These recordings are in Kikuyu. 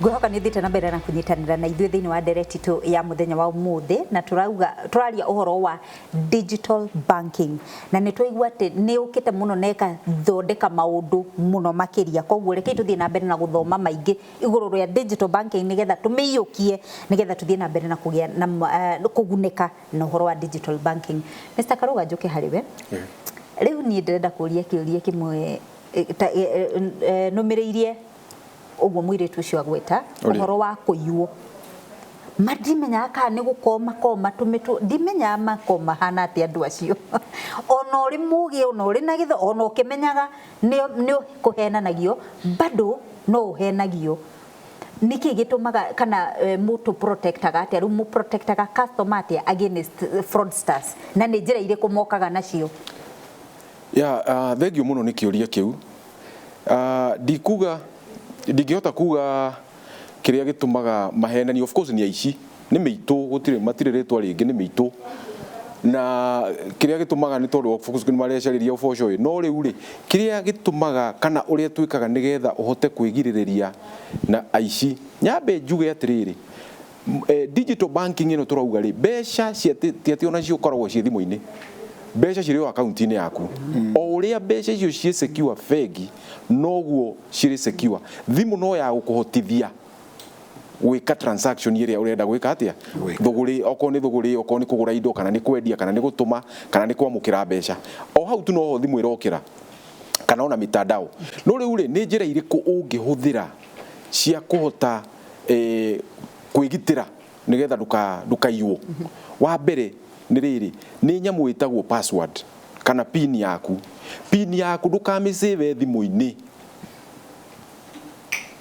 Ngwĩhoka nĩ ũthiĩte na mbere na kũnyitanĩra na ithuĩ thĩinĩ wa ndereti itũ ya mũthenya wa ũmũthĩ, na tũrauga tũraria ũhoro wa digital banking, na nĩ twaigua atĩ nĩ ũkĩte mũno na ĩkathondeka maũndũ mũno makĩria. Koguo rekei tũthiĩ na mbere na gũthoma maingĩ igũrũ rĩa digital banking, nĩgetha tũmĩiyũkie, nĩgetha tũthiĩ na mbere na kũgĩa na kũgunĩka na ũhoro wa digital banking. Mr. Karuga, njũke harĩ we. Rĩu niĩ ndĩrenda kũria kĩũria kĩmwe nũmĩrĩirie ũguo mũirĩtu ũcio agweta ũhoro wa kũiywo. Ma ndimenyaga kana nĩ gũkorwo makoragwo matũmĩtwo, ndimenyaga makoragwo mahana atĩa andũ acio. Ona ũrĩ mũgĩ, ona ũrĩ na gĩthomo, ona ũkĩmenyaga nĩ kũhenanagio, bado no ũhenagio. Nĩkĩ gĩtũmaga kana mũtũ protectaga atĩa rĩu, mũprotectaga customer atĩa against fraudsters, na nĩ njĩra irĩkũ mokaga nacio? Ya, thengiũ mũno nĩ kĩũria kĩu. Ndikuga ndingĩhota kuga kĩrĩa gĩtũmaga mahenani. Of course nĩ aici, nĩ mĩitũ, gũtirĩ matirĩ rĩtwa rĩngĩ, nĩ mĩitũ. Na kĩrĩa gĩtũmaga nĩ tondũ of course nĩ marecarĩria ũboco ĩ. No rĩu rĩ, kĩrĩa gĩtũmaga kana ũrĩa twĩkaga nĩgetha ũhote kwĩgirĩrĩria na aici, nyambe njuge atĩrĩrĩ, digital banking ĩno tũrauga rĩ, mbeca cia ti atĩ ona ciũkoragwo ciĩ thimũ-inĩ, mbeca cirĩ o akaunti-inĩ yaku. O ũrĩa mbeca icio ciĩ secure bengi, noguo cirĩ secure. Thimũ no ya gũkũhotithia gwĩka transaction ĩrĩa ũrenda gwĩka atĩa, thũgũrĩ, okorwo nĩ thũgũrĩ, okorwo nĩ kũgũra indo, kana nĩ kwendia, kana nĩ gũtũma, kana nĩ kwamũkĩra mbeca. O hau tu noho thimũ ĩrokĩra kana ona mitandao. No rĩu rĩ, nĩ njĩra irĩkũ ũngĩhũthĩra cia kũhota kwĩgitĩra nĩgetha ndũkaiywo? Wa mbere nĩ rĩrĩ, nĩ nyamũ ĩtagwo password kana PIN yaku. PIN yaku ndũkamĩsave thimũ-inĩ,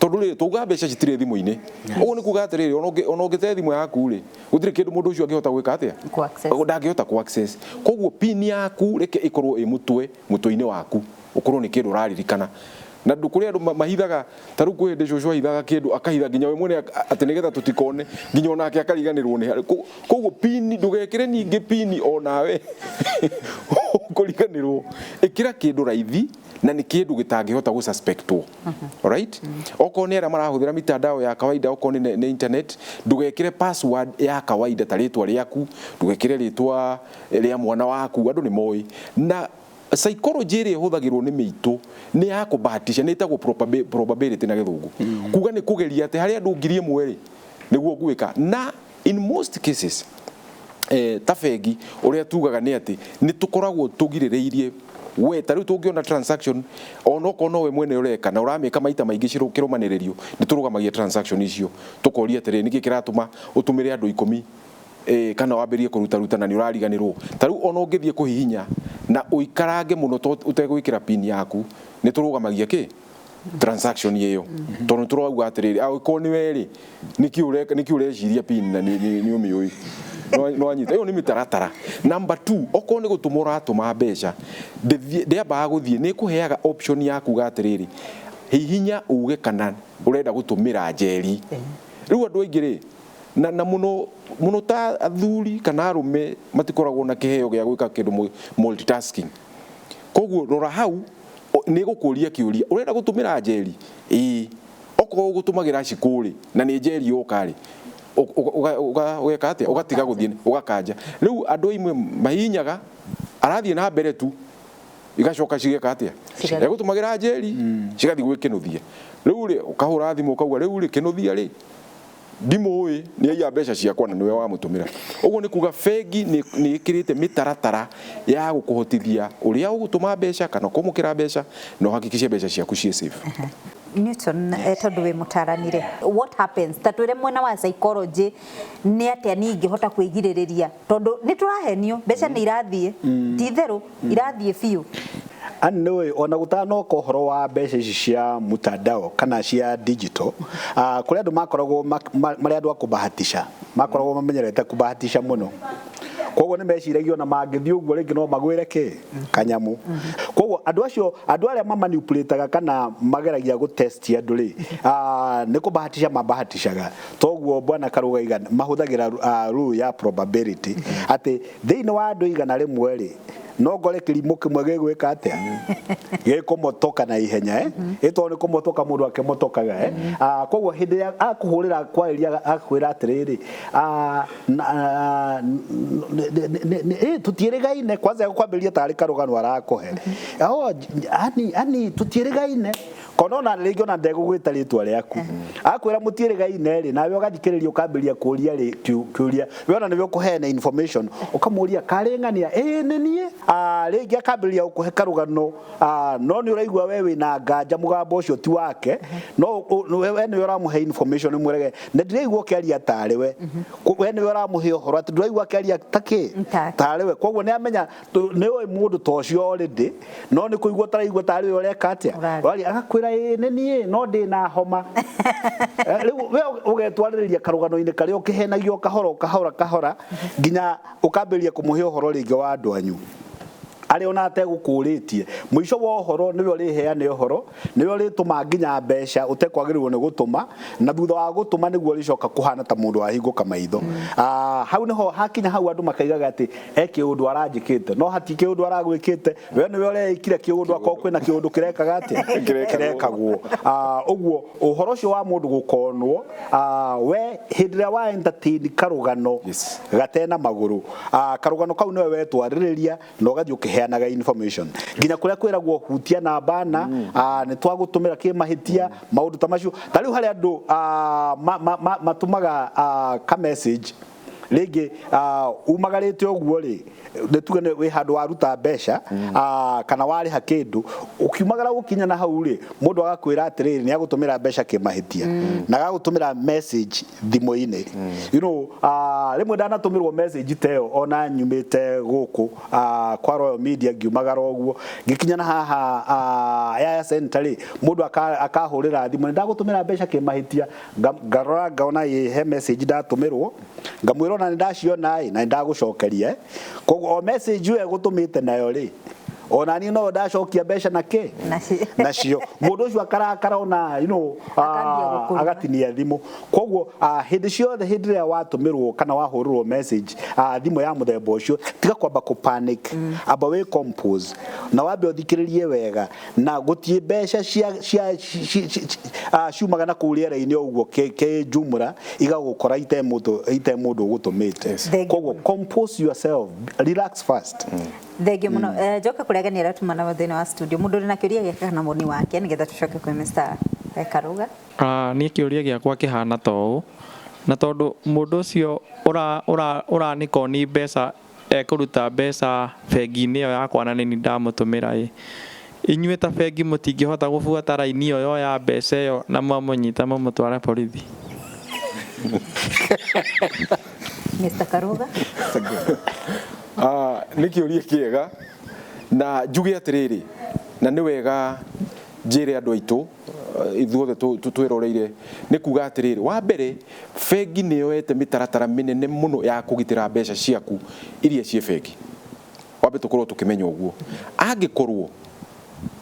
tondũ rĩrĩ, twauga mbeca citirĩ thimũ-inĩ. Ũguo nĩ kuga atĩrĩrĩ, ona ũngĩte thimũ yaku rĩ, gũtirĩ kĩndũ mũndũ ũcio angĩhota gwĩka atĩa. Kũ-access. Ndangĩhota ku access. Koguo PIN yaku reke ĩkorwo ĩ mũtwe-inĩ waku, ũkorwo nĩ kĩndũ ũraririkana. Na ndũ kũrĩ andũ mahithaga, ta rĩu kwĩ hĩndĩ cũcũ ahithaga kĩndũ, akahitha nginya we mwene atĩ nĩgetha tũtikone, nginya onake akariganĩrwo nĩ harĩ. Koguo PIN ndũgekĩre ningĩ PIN onawe ũkũriganĩrwo. Ĩkĩra kĩndũ raithi na nĩ kĩndũ gĩtangĩhota gũ-suspectwo. Alright? Okorwo nĩ arĩa marahũthĩra mitandao ya kawaida, okorwo nĩ internet, ndũgekĩre password ya kawaida ta rĩtwa rĩaku, ndũgekĩre rĩtwa rĩa mwana waku, andũ nĩ moĩ. Na psychology ĩrĩa ĩhũthagĩrwo nĩ mĩitũ nĩ ya kũbahatisha, nĩ ĩtagwo probability na Gĩthũngũ. Kuga nĩ kũgeria atĩ harĩ andũ 1,000 rĩ, nĩguo ngwĩka. Na in most cases, ta bengi ũrĩa tugaga nĩ atĩ nĩ tũkoragwo tũgirĩrĩirie we. Ta rĩu tũngĩona transaction, onokorwo nowe mwene ũreka na ũramĩka maita maingĩ kĩrũmanĩrĩrio, nĩ tũrũgamagia transaction icio, tũkoria atĩrĩrĩ, nĩkĩ kĩratũma ũtũmĩre andũ 10 kana wambĩrĩrie kũruta ruta na nĩ ũrariganĩrwo? Ta rĩu ona ũngĩthiĩ kũhihinya na ũikarange mũno ũtegwĩkĩra PIN yaku, nĩ tũrũgamagia kĩ transaction ĩyo, tondũ nĩ tũrauga atĩrĩrĩ, angĩkorwo nĩ we rĩ, nĩkĩ ũreka, nĩkĩ ũreciria PIN na nĩ ũmĩũĩ? No anyita ĩyo nĩ mĩtaratara. Number 2, okorwo nĩ gũtũma ũratũma mbeca, ndĩambaga gũthiĩ, nĩ ĩkũheaga option ya kuga atĩrĩrĩ, hihinya uge kana ũrenda gũtũmĩra njeri. Rĩu andũ aingĩ rĩ, na mũno mũno ta athuri kana arũme, matikoragwo na kĩheo gĩa gwĩka kĩndũ multitasking. Koguo rora hau, nĩ gũkũria kĩũria, ũrenda gũtũmĩra njeri? Ĩĩ. Okorwo ũgũtũmagĩra cikũ rĩ, na nĩ njeri yoka rĩ, ũgeka atĩa? Ũgatiga gũthiĩ, ũgakanja. Rĩu andũ aimwe mahihinyaga, arathiĩ na mbere tu, igacoka cigeka atĩa? Egũtũmagĩra njeri, cigathiĩ gwĩ Kĩnũthia. Rĩu rĩ, ũkahũra thimũ ũkauga, rĩu rĩ, Kĩnũthia rĩ, ndimũĩ, nĩ aiya mbeca ciakwa na nĩwe wamũtũmĩra. Ũguo nĩ kuga bengi nĩ ĩkĩrĩte mĩtaratara ya gũkũhotithia ũrĩa ũgũtũma mbeca kana kwamũkĩra mbeca, na ũhakikishe mbeca ciaku ciĩ safe. Newton, tondũ wĩ mũtaranire, what happens, ta twĩre mwena wa psychology nĩ atĩa niĩ ingĩhota kwĩgirĩrĩria, tondũ nĩ tũrahenio, mbeca nĩ irathiĩ, ti itherũ irathiĩ biũ. Ani nĩ ona gũtanoka ũhoro wa mbeca ici cia mtandao kana cia digital, kũrĩ andũ makoragwo marĩ andũ a kũbahatisha, makoragwo mamenyerete kũbahatisha mũno. Koguo nĩ meciragia ona mangĩthiĩ ũguo rĩngĩ no magwĩre kĩ kanyamu. Koguo andũ acio, andũ arĩa mamanipulataga kana mageragia gũtest andũ rĩ, nĩ kũbahatisha mabahatishaga. Toguo bwana Karuga iga mahũthagĩra rule ya probability, atĩ thĩinĩ wa andũ 100 rĩ, No ngore kĩrimũ kĩmwe gĩgwĩka atĩa, gĩkũmotoka na ihenya, ĩtondũ nĩ kũmotoka mũndũ akĩmotokaga. Koguo hĩndĩ ĩrĩa akũhũrĩra kwarĩria, akwĩra atĩrĩrĩ, "Tũtiĩrĩgaine." Kwanza egũkwambĩrĩria tarĩ karũgano arakũhe, "Oh, ani ani tũtiĩrĩgaine." Kona ona rĩngĩ ona ndegũgwĩta rĩtwa rĩaku, akwĩra mũtiĩrĩgaine rĩ, nawe ũgathikĩrĩria, ũkambĩrĩria kũria rĩ kĩũria, we ona nĩwe ũkũheana information, ũkamũria, "Karĩ ng'ania?" "Ĩĩ, nĩ niĩ." Rĩngĩ akambĩrĩria gũkũhe karũgano, no nĩ ũraigua we wĩna nganja mũgambo ũcio ti wake, no we nĩwe ũramũhe information, mwĩrege na ndĩraigua ũkĩaria tarĩ we. We nĩwe ũramũhe ũhoro atĩ ndũraigua akĩaria takĩ Take. Tarĩ we. Koguo nĩ amenya nĩ ũĩ mũndũ ta ũcio already, no nĩ kũigua ũtaraigua tarĩ we ũreka atĩa. Ũraria. Ũraria, agakwĩra, "Ĩĩ, nĩ niĩ, no ndĩ na homa." Rĩu we ũgetwarĩrĩria karũgano-inĩ karĩa ũkĩhenagio kahora o kahora kahora nginya ũkambĩrĩria kũmũhe ũhoro rĩngĩ wa andũ anyu arĩa ona ategũkũrĩtie. Mũico wa ũhoro nĩwe ũrĩheane ũhoro, nĩwe ũrĩtũma nginya mbeca ũtekwagĩrĩirwo nĩ gũtũma, na thutha wa gũtũma nĩguo ũrĩcoka kũhana ta mũndũ wahingũka maitho. Hau nĩho hakinya hau andũ makaigaga atĩ e kĩũndũ aranjĩkĩte, no hati kĩũndũ aragwĩkĩte, we nĩwe ũreĩkire kĩũndũ, akorwo kwĩna kĩũndũ kĩrekaga atĩa. Kĩrekagwo. Kĩrekagwo. Ũguo ũhoro ũcio wa mũndũ gũkonwo, we hĩndĩ ĩrĩa wa entertain karũgano gatena magũrũ, karũgano kau nĩwe wetwarĩrĩria na ũgathiĩ ũkĩheanaga information nginya kũrĩa kwĩragwo hutia namba na nĩ twagũtũmĩra kĩmahĩtia, maũndũ ta macio. Ta rĩu harĩ andũ matũmaga ka message rĩngĩ, umagarĩte ũguo rĩ, nĩ tuge nĩ wĩ handũ waruta mbeca, kana warĩha kĩndũ, ũkiumagara gũkinya na hau rĩ, mũndũ agakwĩra atĩrĩrĩ, nĩ agũtũmĩra mbeca kĩmahĩtia na agagũtũmĩra message thimũ-inĩ. Rĩmwe ndanatũmĩrwo message ta ĩyo ona nyumĩte gũkũ kwa Royal Media, ngiumagara ũguo ngĩkinya na haha Yaya Center rĩ, mũndũ akahũrĩra thimũ, "Nĩ ndagũtũmĩra mbeca kĩmahĩtia." Ngarora ngaona ĩ he message ndatũmĩrwo, ngamwĩra ona nĩ ndaciona ĩ na nĩ ndagũcokeria. Koguo o message ĩyo egũtũmĩte nayo rĩ, ona niĩ no ndacokia mbeca na kĩ. Nacio mũndũ ũcio akarakara ona Akambia gũkũruma. Agatinia thimũ. Koguo hĩndĩ ciothe, hĩndĩ ĩrĩa watũmĩrwo kana wahũrĩrwo message, thimũ ya mũthemba ũcio, tiga kwamba kũ panic, amba wĩ compose na wambe ũthikĩrĩrie wega, na gũtiĩ mbeca cia ciumaga na kũu rĩera-inĩ ũguo kĩ jumla igagũkora ite mũndũ ũgũtũmĩte. Thank you. Koguo compose yourself, relax first. Thengio mũno. Njoke kũrĩa ageni arĩa tuma nao thĩinĩ wa studio, mũndũ ũrĩ na kĩũria gĩake kana woni wake, nĩgetha tũcoke kwĩ Mr. Karuga. Niĩ kĩũria gĩakwa kĩhana ta ũũ, na tondũ mũndũ ũcio ũranikoni mbeca ekũruta mbeca bengi-inĩ ĩyo yakwa na nĩ ndamũtũmĩra ĩ, inyuĩ ta bengi mũtingĩhota gũbuata raini ĩyo yoya mbeca ĩyo na mwamũnyita mũmũtware borithi? Mr. Karuga. Nĩ kĩũria kĩega na njuge atĩrĩrĩ, na nĩ wega njĩre andũ aitũ ithuothe twĩroreire, nĩ kuga atĩrĩrĩ, wa mbere bengi nĩ yoete mĩtaratara mĩnene mũno ya kũgitĩra mbeca ciaku iria ciĩ bengi. Wambe tũkorwo tũkĩmenya ũguo, angĩkorwo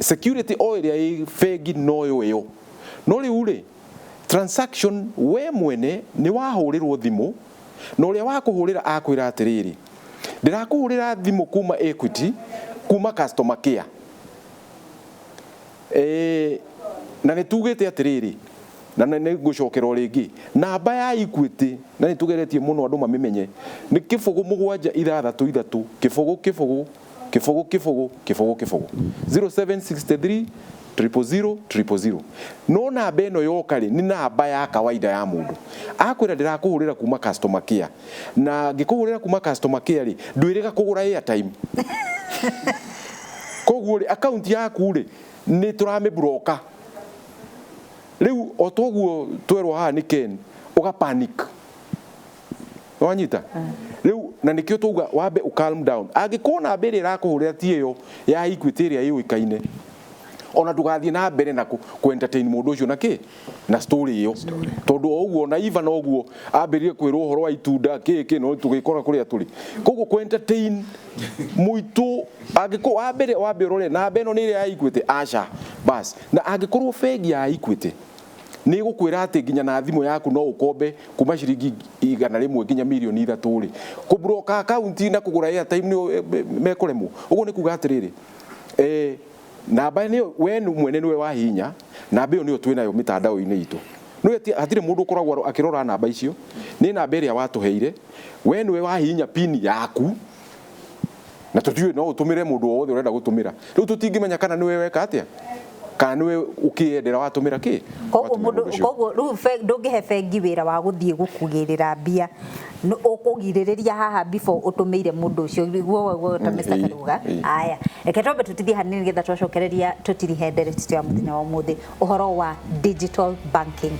security o ĩrĩa ĩ bengi noyo ĩyo, no rĩu rĩ transaction we mwene nĩ wahũrĩrwo thimũ, na ũrĩa wakũhũrĩra akwĩra atĩrĩrĩ, "Ndĩrakũhũrĩra thimũ kuma Equity, kuma customer care, na nĩ tugĩte atĩrĩrĩ, na nĩ ngũcokera o rĩngĩ namba ya Equity, na nĩ tũgeretie mũno andũ mamĩmenye, nĩ 0 7 6 3 0 0 0 0 0 0 0 0763 000 000." No namba ĩno yoka rĩ, nĩ namba ya kawaida ya mũndũ akwĩra, "Ndĩrakũhũrĩra kuma customer care, na ngĩkũhũrĩra kuma customer care rĩ, ndwĩrĩga kũgũra airtime, koguo rĩ account yaku rĩ nĩ tũramĩbroka." Rĩu o toguo twerwo haha nĩ Ken, ũga panic, wanyita rĩu, na nĩkĩo twauga wambe ũ calm down. Angĩkorwo namba ĩrĩa ĩrakũhũrĩra ti ĩyo ya Equity ĩrĩa yũĩkaine, ona ndũgathiĩ na mbere na kũ entertain mũndũ ũcio na kĩ na story ĩyo, tondũ o ũguo na Ivan ũguo ambĩrĩrie kwĩrwo ũhoro wa itunda kĩ kĩ, no tũgĩkora kũrĩa tũrĩ. Koguo kũ entertain mũitũ, angĩkorwo wa mbere wambe ũrore namba ĩno nĩ ĩrĩa ya Equity, aca bas. Na angĩkorwo bengi ya Equity Nĩ ĩgũkwĩra atĩ nginya na thimũ yaku no ũkombe kuma ciringi 100 nginya mirioni 3 rĩ, kũblock account na kũgũra airtime nĩ mekũremwo. Ũguo nĩ kuga atĩrĩrĩ, namba nĩyo we mwene nĩwe wahihinya namba ĩyo, nĩyo twĩnayo mĩtandao-inĩ itũ. Nĩwe hatirĩ mũndũ ũkoragwo akĩrora namba icio, nĩ namba ĩrĩa watũheire we, nĩwe wahihinya pin yaku, na tũtiũĩ no ũtũmĩre mũndũ o wothe ũrenda gũtũmĩra. Rĩu tũtingĩmenya kana nĩwe weka atĩa, kana nĩwe ũkĩyendera watũmĩra kĩ. Koguo watũmĩra mũndũ ũcio. Koguo rĩu ndũngĩhe bengi wĩra wa gũthiĩ gũkugĩrĩra mbia, ũkũgirĩrĩria haha before ũtũmĩire mũndũ ũcio guo guo ta Mr. Karuga. Aya, reke twambe tũtithie hanini nĩgetha twacokereria tũtirihe ndereti ya mũthenya wa ũmũthĩ, ũhoro wa digital banking.